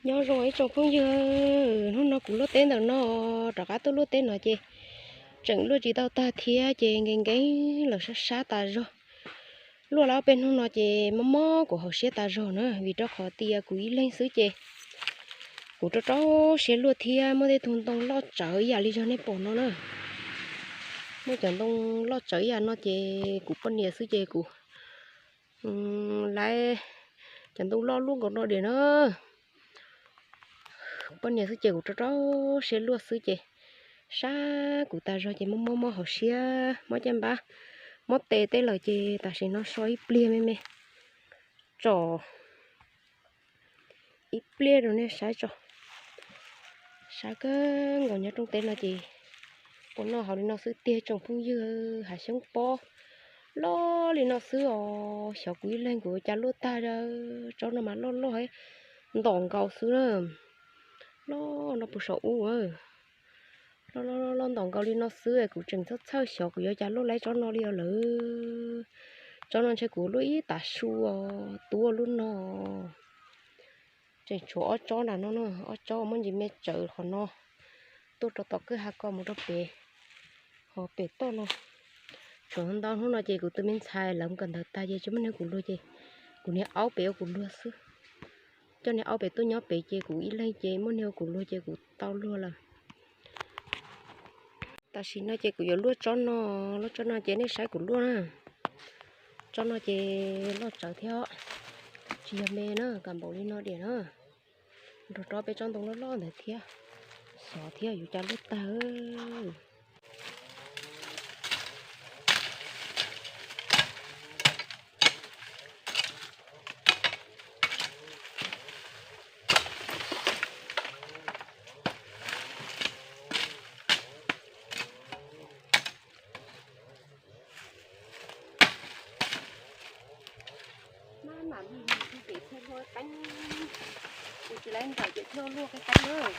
Nyob zoo ib tsoom phooj ywg, hnub no kuv luaj teb ntawm no, rov qab tuaj luaj teb no ces tseem luaj tsis tau tag thiab ces nkees nkees los sab sab tas zog. Luaj lawm ob peb hnub no ces mob mob kuv hauv siab tas zog na, vim rau qhov tias kuv ib leeg xwb ces kuv rau rau siab luaj thiab muaj tej tug ntoo loj tsawv ib yam li zog nej pom no na. Muaj cov ntoo loj tsawv ib yam no ces kuv poj niam xwb ces kuv lawv cov ntoo loj luaj nkaus no diam na. Poj niam xwb ces kuv rau rau siab luaj xwb ces sab kuv tas zog ces mob mob mob hauv siab mob caj npab, mob tes tej lawm ces tam sim no so ib pliag me me tso ib pliag rau nej saib tso. Sab kawg nkaus nyob rooj teb no ces ua noj haus li no xwb tiag tsoom phooj ywg. Hav xyoob pob loj li no xwb os, xyov kuv ib leeg kuv ua cas luaj tag. Tsob no mas loj loj ntom nkaus xwb na. Loj no puag saum ub, loj loj loj ntom nkaus li no xwb kuv tseem txhawj txhawj xyov kuv yuav cas luaj laib tsob no li os lawm. Tsob no ntshe kuv luaj ib tav su os, tuaj lub no. Tseem tshuav ob tsob nram no na, ob tsob muab ntsis me tsawv qhov no tuaj rau tom kwj ha ko mus rau pem, ho pem toj no. Tshuav ntau hnub no ces kuv tus me ntxhais lawv mus kawm ntawv tag ces tsis muaj neeg kuv luag ces kuv niag aub pem ua kuv luag xwb. Coj niag aub pem tuaj nyob pem ces kuv ib leeg ces muaj neeg ua kuv luag ces kuv tau luag lawm. Tam sim no ces kuv yuav luaj tsob no, luaj tsob no ces nej saib kuv luaj na. Tsob no ces loj tsawv thiab, tsis yog me na, kam npaum li no diam na. Nrog rau peb tsob ntoo loj loj ntawd thiab, xyov thiab yuav cas luaj tag. Maj mam lig lig thiaj pem thiaj luaj qeeb, kuv tsis laib nraim ces thiaj luaj qeeb qeeb na.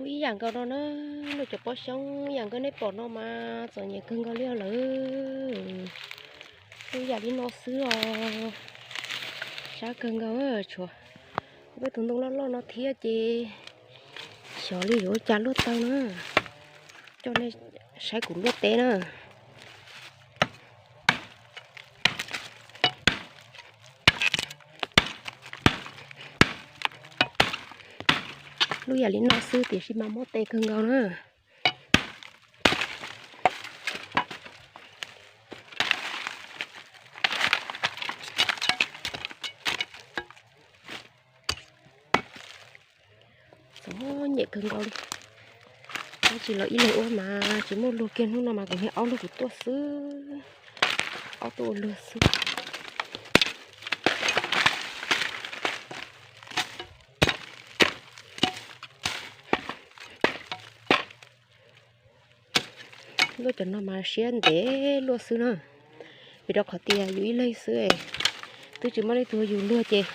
Ib yam nkaus no na, luag cov pob xyoob ib yam nkaus nej pom no mas txom nyem kawg nkaus li lawm. Ib yam li no xwb os, sab kawg nkaus. Tshuav peb tus ntoo loj loj no thiab ces xyov li yuav ua cas luaj tau na. Coj nej saib kuv luaj teb na. Luaj yam li no xwb tiam sis mas mob tes kawg nkaus na. Txom nyem kawg nkaus li. Tab sis los ib leeg ua mas tsis muaj luag kiag, hnub no mas kuv niag aub luag kuv tuaj xwb, aub tuaj ua luag xwb. Luaj cov no mas siab ntev luaj xwb na, vim rau qhov tias yus ib leeg xwb, twb tsis muaj leej twg yus luag ces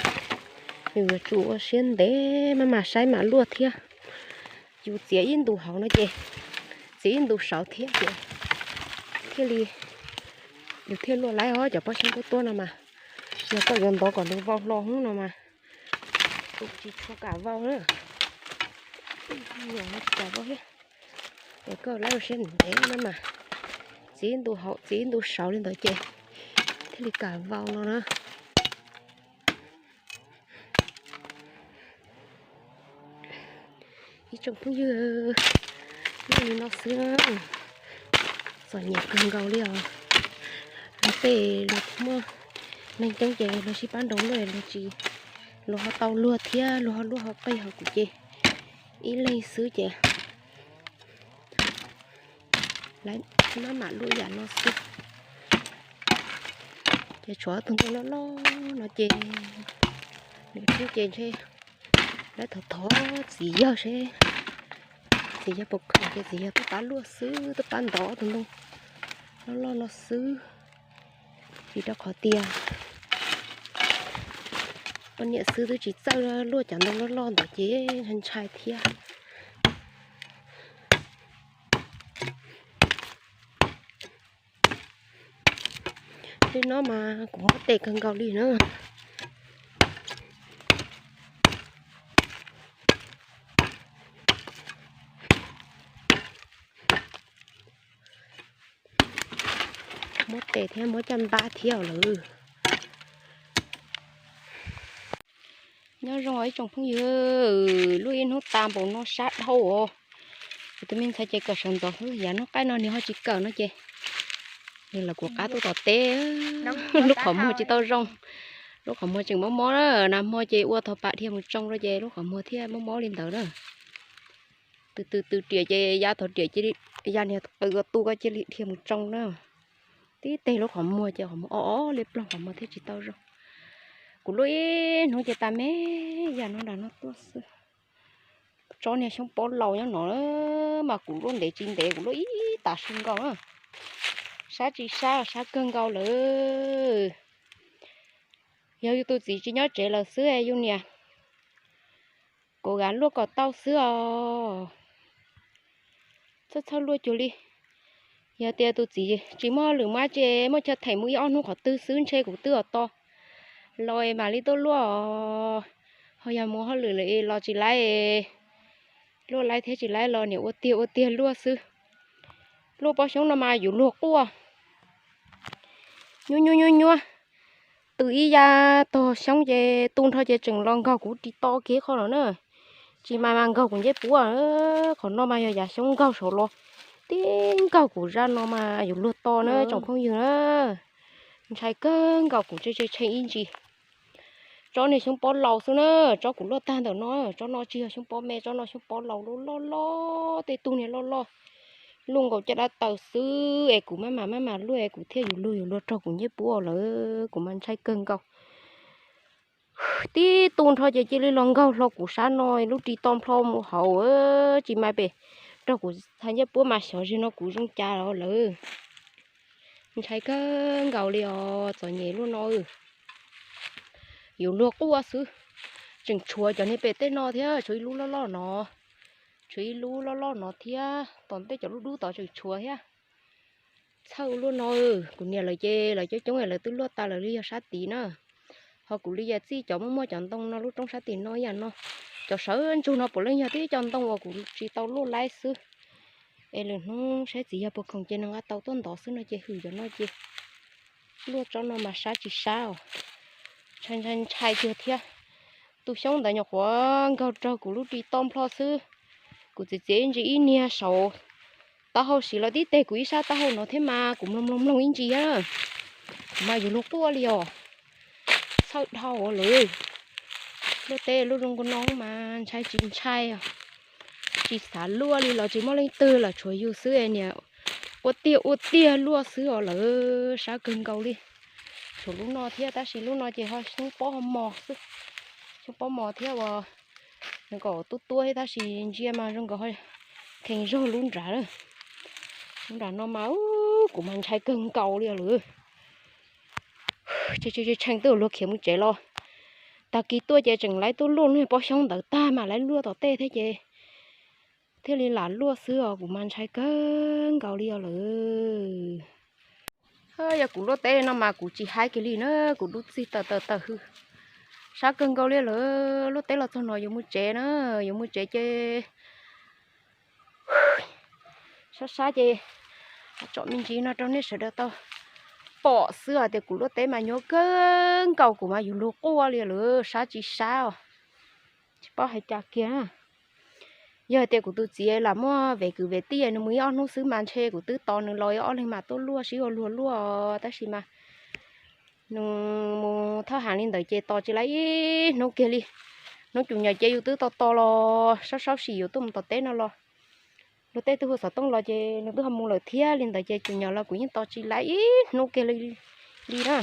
yus yuav tsum ua siab ntev maj mam saib mam luaj thiab. Yus txiav ib ntus hauv no ces txiav ib ntus saud thiab ces thiaj li yus thiaj luaj laib os. Cov pob xyoob tuab tuab no mas yog koj yuav ntov kom nws vau hlo hnub no mas tsis tshua kam vau na. Tsis kam vau thiab. Es koj laib ua siab ntev no mas txiav ib ntus hauv txiav ib ntus saud li ntawd ces thiaj li kam vau no na. Ib tsoom phooj ywg, luaj li no xwb, txom nyem kawg nkaus li os. Luag tej luag muaj neeg coob ces luag sib pab nroo luaj, luag tsis, luag ho tau luag thiab luag ho luaj ho qig, ho kuv ces ib leeg xwb ces maj mam luaj yam no xwb. Ces tshuav tus ntoo loj loj no ces nws thiab ces ntshe lawv thov thov txiv yawg seb txiv yawg puas khoom ces txiv yawg tuaj pab luaj xwb, tuaj pab ntov tus ntoo loj loj no xwb. Vim rau qhov tias poj niam xwb twb tsis txawj luaj cov ntoo loj loj ntawd ces ntshai ntshai thiab. Tej no mas kuv mob tes kawg nkaus li na. Mob tes thiab mob caj npab thiab lawm. Nyob zoo ib tsoom phooj ywg, luaj ib hnub tas npaum no sab dhau os. Kuv tus me ntxhais ces kawm sawv ntxov xwb, yav hnub qaij no nws ho tsis kawm no ces nws lawv kuv qab tuaj tom teb. Lub qhov muag tsis tau zoo, lub qhov muag tseem mob mob na, nag hmo ces ua thov pam dhia mus tsoo rau ces lub qhov muag thiaj mob mob li ntawd na. Tws tws tws riam ces ya thov riam cia li, ya niag qws ua tu koj cia li dhia mus tsoo na. Tib teg lub qhov muag ces qhov muag o o li ploog, qhov muag thiaj tsis tau zoo. Kuv luaj ib hnub ces tas me yam no nram no tuaj xwb. Tsob niag xyoob pob laus nyob no mas kuv luaj ntev tsis ntev kuv luaj ib tas su nkaus na. Sab tsis sab, sab kawg nkaus lawm. Yog yus tus txiv tsis nyob tsev lawm xwb yus niam, kuv kav luaj kom tau xwb os. Txhob txhob luaj cuag li. Yog tias tus txiv tsis muaj hauj lwm mas ces muaj chaw them mus ib ob hnub qhov twg xwb ntshe kuv twb ua to los mam li tuaj luaj os. Ho yog mus hauj lwm lawm los tsis laib, luaj laib thiab tsis laib los niam ua tiag ua tiag luaj xwb. Luaj pob xyoob no mas yus luag quaj nyuaj nyuaj nyuaj nyuaj. Tws ib yam tog xyoob ces tu nrho ces tseem los nkaug kuv ris to kiag qhov no na. Tsis mas mas nkaug kuv ncej puab. Qhov no mas yog yav xyoob nkaug saud los tib nkaug kuv zaj no mas yus luag to na tsoom phooj ywg na. Ntshai kawg nkaus kuv tse tse tshee ib ntsis. Tsob niag xyoob pob laus xwb na, tsob kuv luaj tag ntawm no, tsob no tsis yog xyoob pob me, tsob no xyoob pob laus loj loj loj, tej tug niag loj loj, luaj nkaus caj dab taws xwb es kuv maj mam maj mam luaj es kuv thiaj yus luag yus luag raug kuv ncej puab lawm, kuv mas ntshai kawg nkaus. Tib tu nrho ces cia li los nkaug hlo kuv sab no lub ris to nplho mus hauv, tsis mas pem raug kuv txhais ncej puab mas xyov zaum no kuv zoo cas lawm. Ntshai kawg nkaus li os, txom nyem luaj no. Yus luag quaj xwb, tseem tshuav cov niag pem tej no thiab tshuav ib lub loj loj no, Tshuav ib lub loj loj no thiab, tom ntej cov lub dub tod tseem tshuav thiab. Txhawj luaj no, kuv niam lawv ces lawv coob coob lawv twb luaj tas lawm li yog sab tid na. Ho kuv li yam txij cov muaj muaj cov ntoo no lub roob sab tim no ib yam no. Cov sawv ntsug no puav leej yog tib co ntoo uas kuv tsis tau luaj laib xwb. Es lwm hnub saib txiv yog puas khoom ces nws nqa tau tuaj ntov xwb no ces hwm cov no ces luaj tsob no mas sab tsis sab os. Ntshai ntshai ntshai kiag thiab. Tus xyoob ntawd nyuam qhuav nkaug raug kuv lub ris toj nplho xwb. Kuv txiav txiav ib ntsis ib niag saum taub hau siv los tib teg kuv ib sab taub hau no thiab mas kuv mloog mloog mloog ib ntsis na. Kuv mas yuav luag quaj li os. Txhawj dhau lawm. Luaj teb lub zoo nkaus no mas ntshai tsis ntshai os. Tsis xav luaj li los tsis muaj leej twg los tshuav yus xwb niam. Ua tiag ua tiag luaj xwb os lawm, sab kawg nkaus li. Tshuav lub no thiab tab sis lub no ces ho xyoob pob ho mos xwb. Xyoob pob mos thiab uas nws kom tuab tuab thiab tab sis ntsia mas zoo nkaus kheev zog lub nrad. Lub nram no mas kuv mas ntshai kawg nkaus li lawm. Tshee twb luag khiav mus tsev los. Tag kis tuaj ces tseem laib tuaj luaj lub pob xyoob ntawd tag mas laib luaj tom tej thiab ces thiaj li lam luaj xwb os, kuv mas ntshai kawg nkaus li os lawm. Yog kuv luaj teb no mas kuv tsis haib kiag li na, kuv dub txig tawm tawm tawm hwj. Sab kawg nkaus li lawm, luaj teb los txog no yuav mus tsev na, yuav mus tsev ces sab sab ces tsom me ntsis no rau nej sawv daws tau pom xwb hais tias kuv luaj teb mas nyuaj kawg nkaus, kuv mas yuav luag quaj li lawm, sab tsis sab os. Tsis paub hais cas kiag. Yog hais tias kuv tus txiv lam muaj vev kwv vev tij nws mus ib ob hnub xwb mas ntshe kuv twb tos nws los ib ob leeg mas tuaj luaj sib ua luag luaj, tab sis mas nws mus thaj heev li ntawd ces tos tsis laib ib hnub kiag li. Hnub cum nyom ces yus twb tos tos los saub saub sim yuav tuaj mus tom teb no los. Luag tej twb hu xov tooj los ces nws twb ho mus lawm thiab li ntawd ces cum nyom los kuv yeej tos tsis laib ib hnub kiag li na.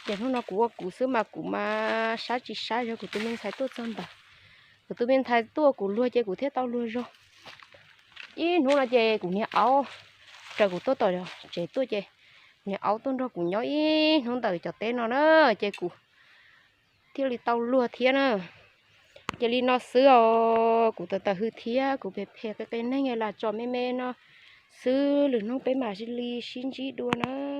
Ces hnub no kuv ua kuv xwb mas kuv mas sab tsis sab, yog kuv tus me ntxhais tuaj txog ntawd, kuv tus me ntxhais tuaj kuv luag ces kuv thiaj tau luag zog. Ib hnub no ces kuv niag aub raws kuv tuaj tom tsev tuaj ces kuv niag aub tuaj nrog kuv nyob ib hnub ntawm cov teb no na, ces kuv thiaj li tau luag thiab na. Ces li no xwb os, kuv tawm tawm hwj thiab kuv phem phem qi qi neeg lam tsom me me no xwb, lwm hnub peb mam li sib ntsib dua na.